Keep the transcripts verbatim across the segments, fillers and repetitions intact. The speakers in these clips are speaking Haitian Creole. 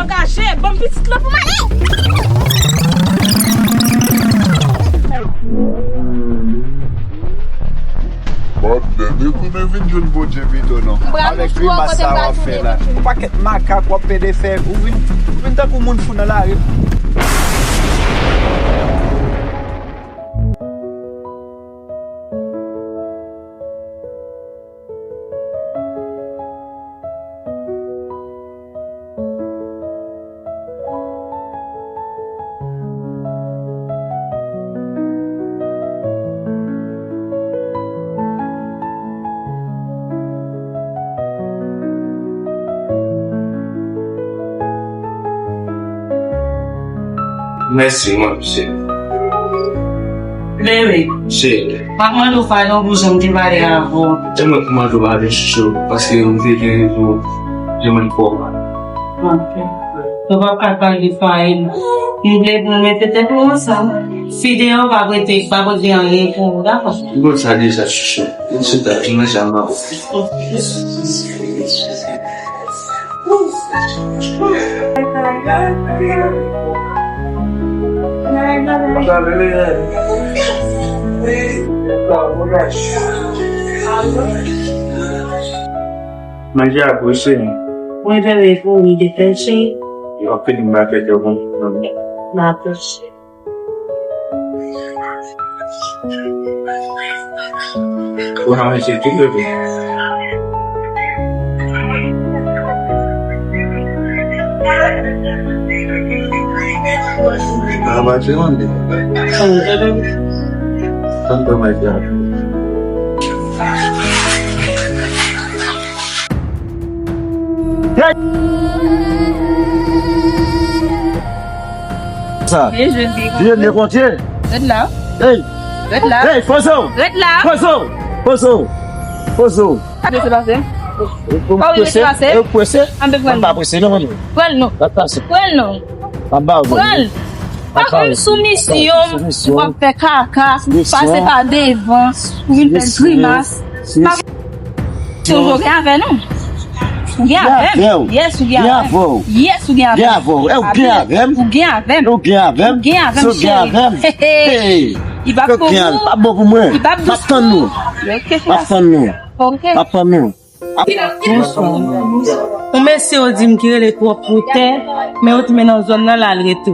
Gaje, ban m pitit lan pou m ale. Patnè, retounen vin jwenn Bondye pito non. Avèk grimas sa w ap fè la. Yon pakèt makak w ap pede fè. Ou vin, ou vin tankou moun fou nan lari. Mèsi, mwen, mesye. Bebe, cheri, m ap mande w padon pou jan m te pale avè w. Se mwen ki mande w padon, chouchou, paske m te gen rezon, jan m fè w mal. Ok. Nou p ap ka pale de fayi. M vle pou nou mete tèt nou ansanm. Fi deyò p ap rete, p ap regle anyen pou ou, dakò? M konn sa deja, chouchou. M sou dat, m nan janm nan. Manje a gou, cheri. Mwen bebe pou ou, de fè, cheri. Yo ap fini m ba fè kè bon. Dakò, cheri. Ou pa manje tou, bebe. Sa va, ti mande. Tann pou mwen, bebe. Sa. Ret la. Ey. Ret la. Ey, poze w. Ret la. Poze w. Poze w. Poze w. Sa te pase? Ou prese? Ou prese? Ann, pran l. Mwen pa prese non, mwen. Pran l non. Pran l non. Pran l. Pa jwenn soumisyon, w ap fè kaka, pase pa devan, ou vin fè grimas. Pa toujou gen avè nou. Ou gen avè m. Yes, ou gen avè m. Yes, ou gen avè m. Ou gen avè m. Ou gen avè m. Ou gen avè m, cheri. Hey, hey. Li p ap bon pou ou. Li p ap dous pou ou. M ap tann nou. M ap tann nou. M ap tann nou. Bonswa. Yon mesye yo di m ki rele Twòp Potè, men yo di m nan zòn nan l al rete.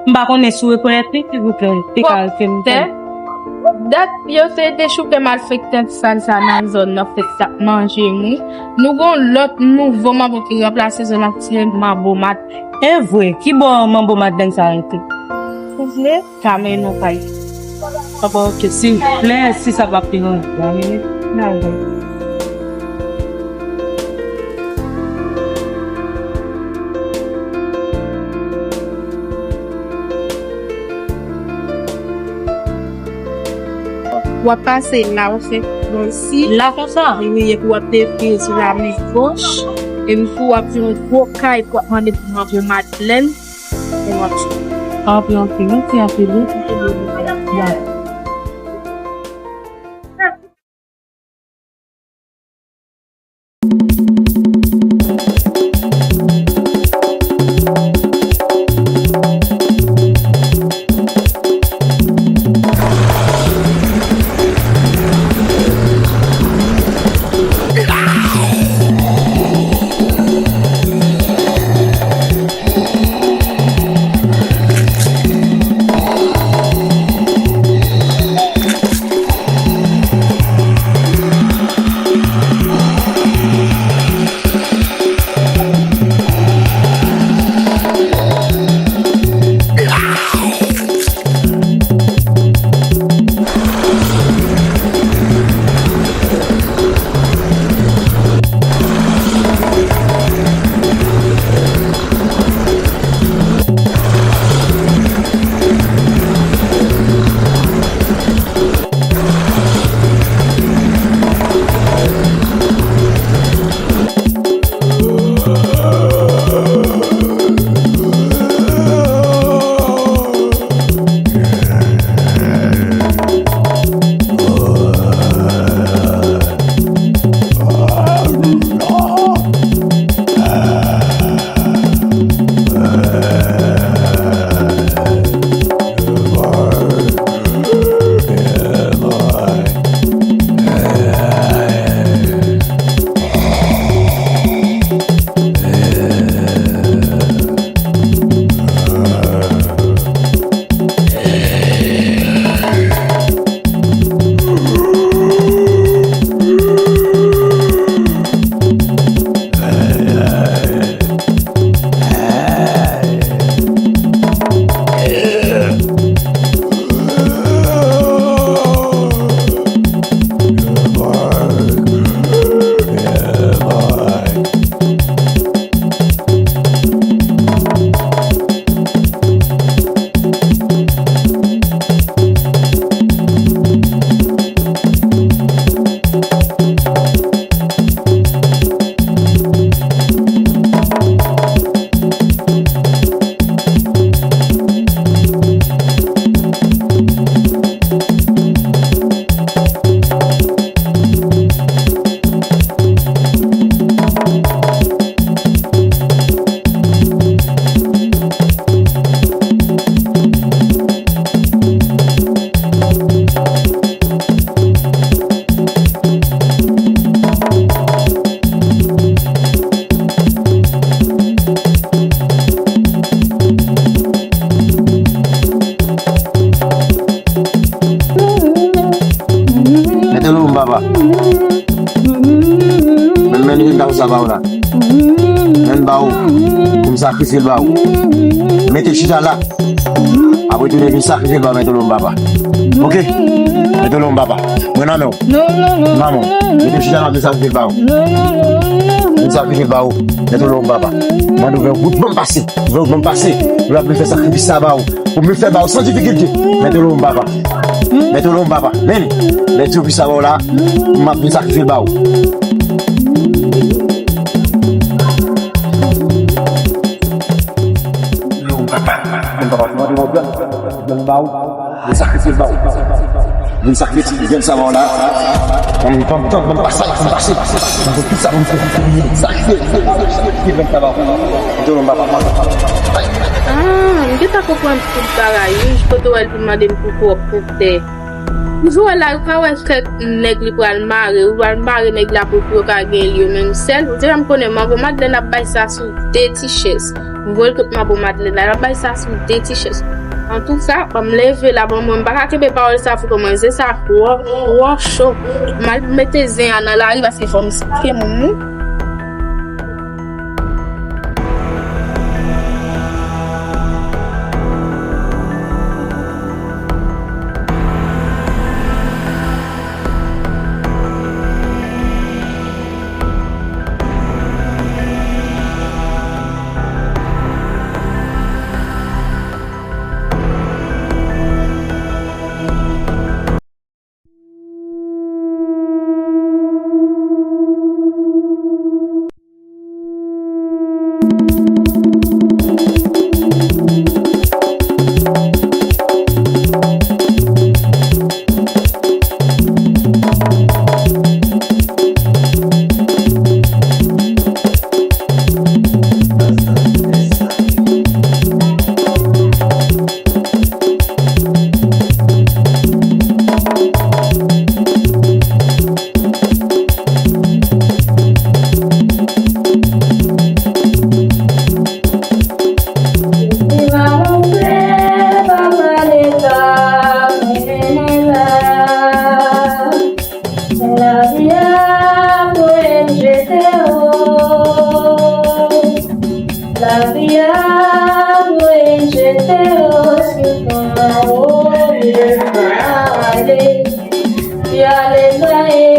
M pa konnen si w rekonèt li, silvouplè, te ka rete m. Dat yo te dechouke malfektè sal sa nan zòn nan, fèt sa ap manje nou. Nou gon lòt nouvo manbo ki ranplase zòn nan, ki se Manbo Madlèn. E vre, ki bò Manbo Madlèn sa rete? Ou vle? Ka mennen w kay. Papa, ok, silvouplè, si sa p ap deranje w. N al wè. W ap pase la, w ap fè bò isi. La konsa? Wi, epi w ap deviye sou lamen goch. Epi w ap jwenn yon gwo kay pou w ap mande pou Manbo Madlèn. Anpil, anpil, mèsi anpil, wi. Mwen m ba ou. Pou m sakrifye l ba ou. Mete chita la. Apre tounen vin sakrifye l ba ou, mete w lòm papa. Oke? Mete w lòm papa. Mwen nan men w. Manman, mete chita la, m vin sakrifye l ba ou. M vin sakrifye l ba ou. Mete w lòm papa. Mande w fè wout ban m pase. Fè wout ban m pase. Lè w ap vin fè sakrifis sa ba ou. Pou m vin fè ba ou san difikilte. Mete w lòm papa. Mete w lòm papa. Men, lè Dieu sa ba w la, m ap vin sakrifye l ba ou. Lòm papa. Lòm papa. Mande w ban m ba ou. Vin sakrifye l ba ou. Vin sakrifye l sa ba w la. Ban m, ban m tan, ban m pase, ban m pase. Ban m tout sa, ban m fè. Sakrifye l. Sakrifye l sa ba ou. Mete w lòm papa. Ah, m gentan konprann tout bagay, wi. Kote w al pou mande m pou pwòp pou tè. Ou jwe la, ou ka wè kèk nèg li pral mare, ou pral mare nèg la pou, pou yo ka gen li yo menm sèl. Ou deja m konnen manbo Madlèn ap bay sa sou de ti chèz. M voye l kot manbo Madlèn la, l ap bay sa sou de ti chèz. Antouka, ban m leve la, ban mwen, m pa ka kenbe pawòl sa pou kòmanse, sa twò, twò cho. M al mete zen an nan lari paske fò m esplike moun nou. Lavi a voye m jete o. Lavi a voye m jete o. Si w pa oule ale, si ale gaye.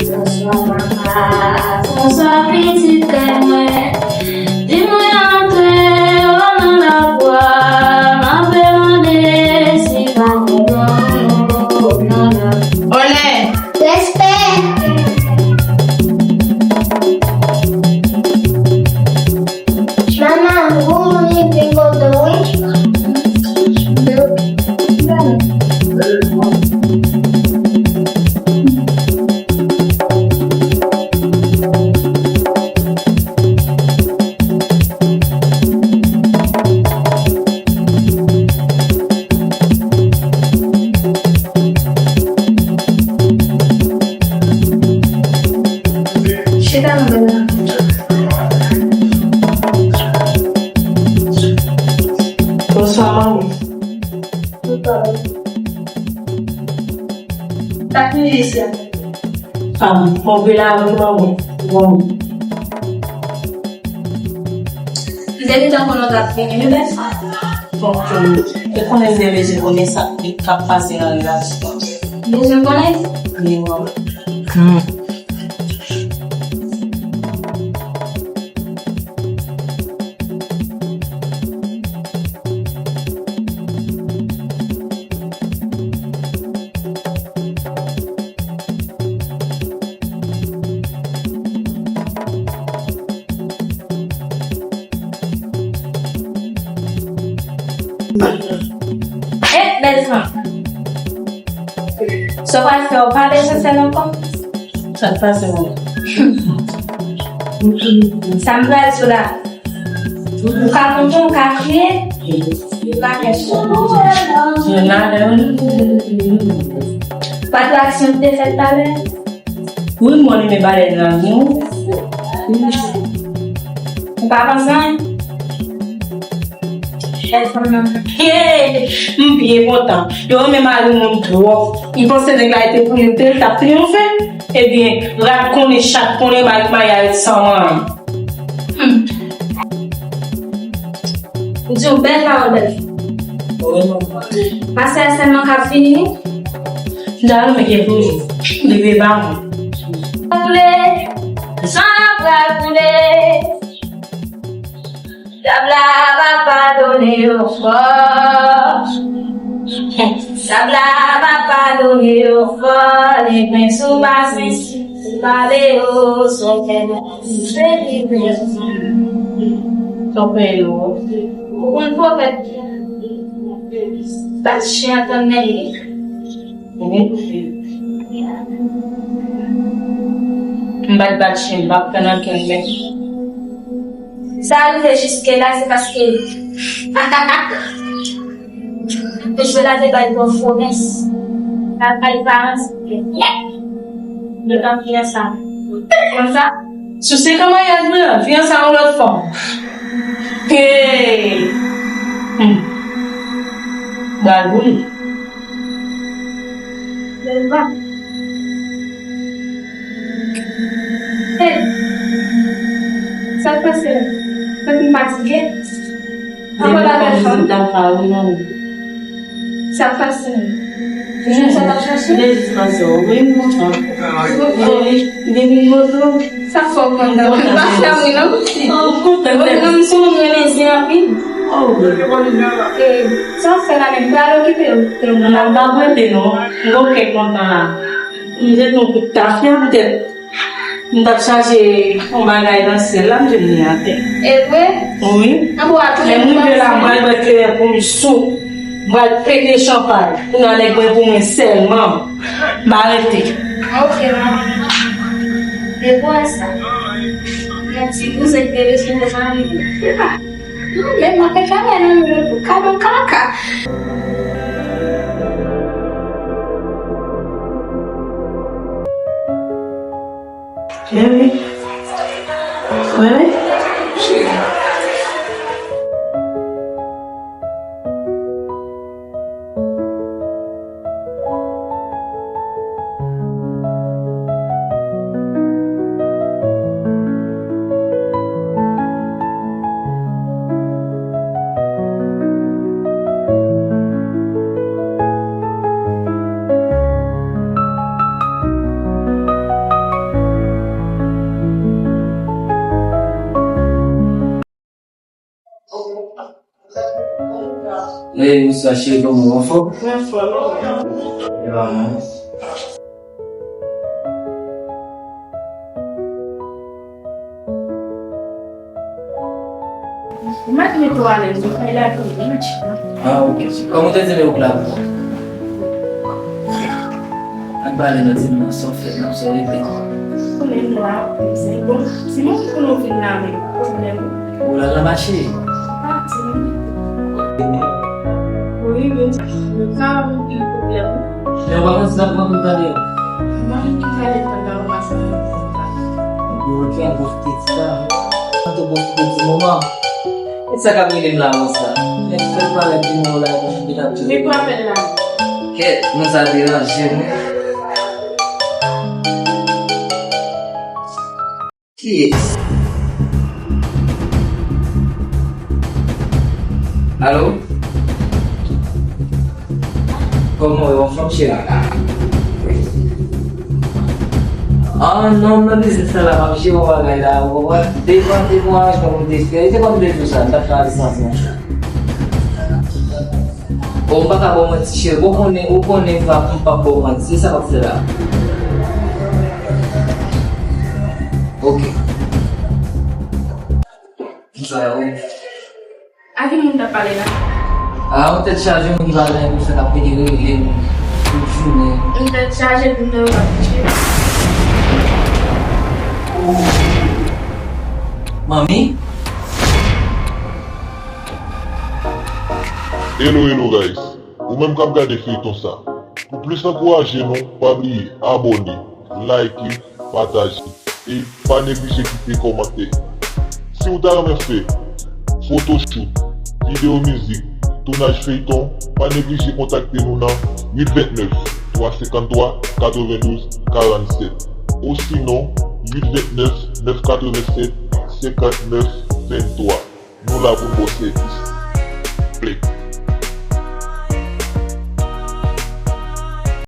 Bonswa, papa. Bonswa, pitit mwen. Di mwen antre, o nan lapwa, m ape mande si pa gen lanmou nan lapwa. Onè. Respè. Manman, ou vin pi kote w wi. Chita nan men la. Bonswa, manmi. Bonswa. Sa k rive isi a? Ah, bon, vin la, vin, manmi. Bon. M te gentan konnen w t ap vini, wi, bèl. Bon, ou konnen m te bezwen konnen sa k ap pase nan relasyon an. Bezwen konnen? Wi, manmi. Hmm. Eh, bèl fanm. Sa w pral fè, w pa bezwen sèl ankò? Sa k pase, manmi? Sa m pral di w la. Ou ka kontan, ou ka kriye. Ou ka fè sa. Yon ladan. Pa t wè aksyon te fèt talè? Wi, mwen renmen balèn nan, non. Ou pa panse anyen? Hey, m byen kontan. Yo renmen mari moun twòp. M panse nèg la te pou li, te, l t ap triyonfe. Ebyen, rat konnen, chat konnen, bay maya ret san manyen. Hmm. Ou di yon bèl pawòl, bèl fi. Wi, manman. Pase a sèlman k ap vini, wi. M ta renmen gen toujou. Li vle ba mwen. Koule, san an pral koule. Dyab la va padone yo fò. Dyab la va padone yo fò. Nèg mwen sou pase si pale yo sou kè. Se li menm. Tonbe yo. Ou konn pwovèb? Bat chen an tann nèg li. M pa t bat chen, m pa t pran ankenn men. Sa rive jiske la, se paske mesye la te bay yon pwomès. L ap bay paran, se yèt. Yo t ap fè sa. Konsa, sou senk an maryaj mwen an, fiyanse a yon lòt fanm. Hey! Hmm. Bal boule. Hey! Sa k pase la? Fèk m fatige. Ankò la bèl fanm. Sa k pase? Toujou sa w t ap chache? Li jis pase w. Wi, m kontan. Li vin moto. Sa fè w kontan? M pa fè wi non. M kontan. Ou konn m sou moun renmen zen anpil. Oh. E sa w fè la menm? Pral okipe w. Non, m pa prete non. M gon kè kontan la. M jete yon kout tafya m tèt. M t ap chache yon bagay nan syèl la, m jwenn li atè. E vre? Wi. Lè m rive la, m pral bwè kleren pou m sou. M pral pete chanpay. Kounye a nèg mwen pou mwen sèlman. M pa rete. Ok, manman. E vre sa. Yon ti bouzen k te rete nan fanmi. Men m ap travay nan nou pou kado kaka. Bebe. Bebe. Cheri. Hey, bonswa cheri, kòman w anfòm? Mwen anfòm. E pa mal. Ou mèt mete w alèz, ou fè la tou, wi. Ah, ok. Kòman w te di lè ou la? Ann pale non, di m non, sa w fè, non, sa w regle. Konnen m la, se bon. Si moun konnen w vin la, men pwoblèm. Ou la nan mache? Pati. Wi, men yo ka anpil pwoblèm. Men w pa konn sa pou moun pale. Mwen ki pale pandan w pa sa. Yo gen gwo tèt sa. Mwen tou pwofite ti moman. E sa k ap rele m la konsa? Men fè m pale ti moman la, mwen vin ap jwe. Men pou apèl la. Kèt, mwen sa deranje mwen. Kiyès? Alo? Kòman w ye, w anfòm, cheri? Ah, non, m nan biznis la, m ap jere yon bagay la, ou konprann? Devan, devan, ajan pou m te fè. E te kòm de jou sa, m t ap fè alisans mwen. Bon, m pa ka ba w manti, cheri. Ou konnen, ou konnen, m p ap, m p ap ba w manti. Se sa m ap fè la. Ok. Sa yo. A ki moun t ap pale la? A, yon tèt chaje moun ki pa gen pou sa k ap pede rele m tout jounen. Yon tèt chaje pou m te yo pa kouche. Manmi? Hello, hello, guys. Ou menm k ap gade feyton sa, pou plis ankouraje nou, pa bliye abòne, like, pataje, e pa neglije kite kòmantè. Si w ta renmen fè photoshoot, videyo mizik, tounaj feyton, pa neglije kontakte nou nan uit vennèf, twa senkanntwa, katrevendouz, karannsèt, osinon uit vennèf, nèf katrevensèt, senkannnèf venntwa. Nou la pou n ba w sèvis. Plek.